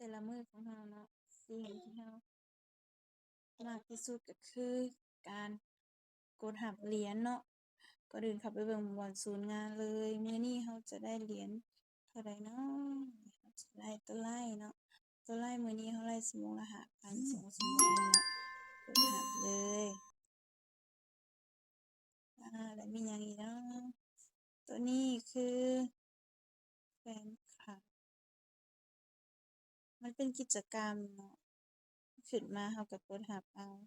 ຕ່ລະມື້ຂອງເຮົາເນາະ, ສິ່ງທີ່ເຮົາມັກທີ່ສຸດກໍຄືການກົດຮັບຫຼຽນເນາະ. ກ່ອນອື່ນເຂົ້າໄປເບິ່ງບ່ອນສູນງານເລີຍ, ມື້ນີ້ເຮົາຈະໄດ້ຫຼຽນເທົ່າໃດເນາະ? ເຮົາຈະໄດ້ຕົວໄລເນາະ, ຕົວໄລມື້ນີ້ເຮົາໄລ່ຊົ່ວໂມງລະຫ້າພັນ ສອງຊົ່ວໂມງເນາະ, ກົດຮັບເລີຍ. ອາ ແລ້ວມີຫຍັງອີກເນາະ? ຕົວນີ້ຄືແຟນຄລັບ, ມັນເປັນກິດຈະກຳເນາະ, ຂຶ້ນມາເຮົາກໍກົດຮັບເອົາ.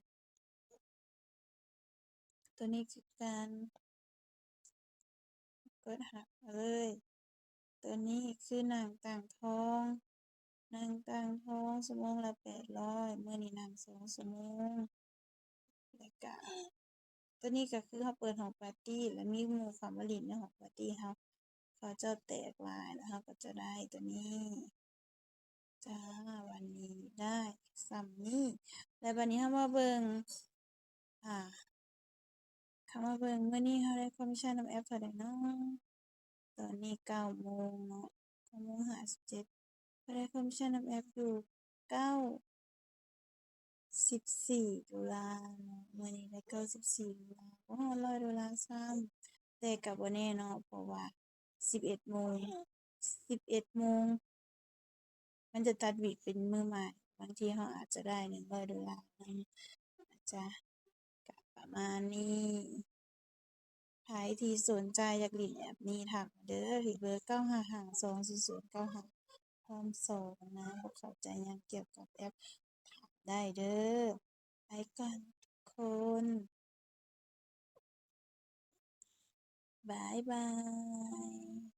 ຕົວນີ້ຄືການກົດຮັບເອົາເລີຍ. ຕົວນີ້ຄືນັ່ງຕັ້ງທ້ອງ, ນັ່ງຕັ້ງທ້ອງຊົ່ວໂມງລະແປດຮ້ອຍ, ມື້ນີ້ນັ່ງສອງຊົ່ວໂມງ. ແລ້ວກະ ຕົວນີ້ກໍຄືເຮົາເປີດຫ້ອງປາຕີ້ ແລ້ວມີໝູ່ເຂົ້າມາຫຼິ້ນໃນຫ້ອງປາຕີ້ເຮົາ, ເຂົາເຈົ້າແຕກຫຼາຍ ແລ້ວເຮົາກໍຈະໄດ້ຕົວນີ້ຈ້າ. ວັນນີ້ໄດ້ສ່ຳນີ້. ແລ້ວບັດນີ້ເຮົາມາເບິ່ງ ອາ ເຂົ້າມາເບິ່ງ ມື້ນີ້ເຮົາໄດ້ຄອມມິດຊັນນຳແອັບເທົ່າໃດເນາະ? ຕອນນີ້ເກົ້າໂມງເນາະ, ເກົ້າໂມງຫ້າສິບເຈັດ, ເຮົາໄດ້ຄອມມິດຊັນນຳແອັບຢູ່ເກົ້າສິບສີ່ໂດລາເນາະ, ມື້ນີ້ໄດ້ເກົ້າສິບສີ່ໂດລາ, ບໍ່ຮອດຮ້ອຍໂດລາຊ້ຳ. ແຕ່ກໍບໍ່ແນ່ເນາະ ເພາະວ່າສິບເອັດໂມງ ສິບເອັດໂມງ ມັນຈະຕັດວີກເປັນມື້ໃໝ່, ບາງທີເຮົາອາດຈະໄດ້ໜຶ່ງຮ້ອຍໂດລານຳ, ອາດຈະ ກະປະມານນີ້. ໃຜທີ່ສົນໃຈຢາກຫຼິ້ນແອັບນີ້ ທັກມາເດີ ທີ່ເບີເກົ້າຫ້າຫ້າ ສອງສູນສູນ ເກົ້າຫ້າ ພ້ອມສອນນະ. ບໍ່ເຂົ້າໃຈຫຍັງກ່ຽວກັບແອັບ ຖາມໄດ້ເດີ. ໄປກ່ອນທຸກຄົນ, ບາຍບາຍ.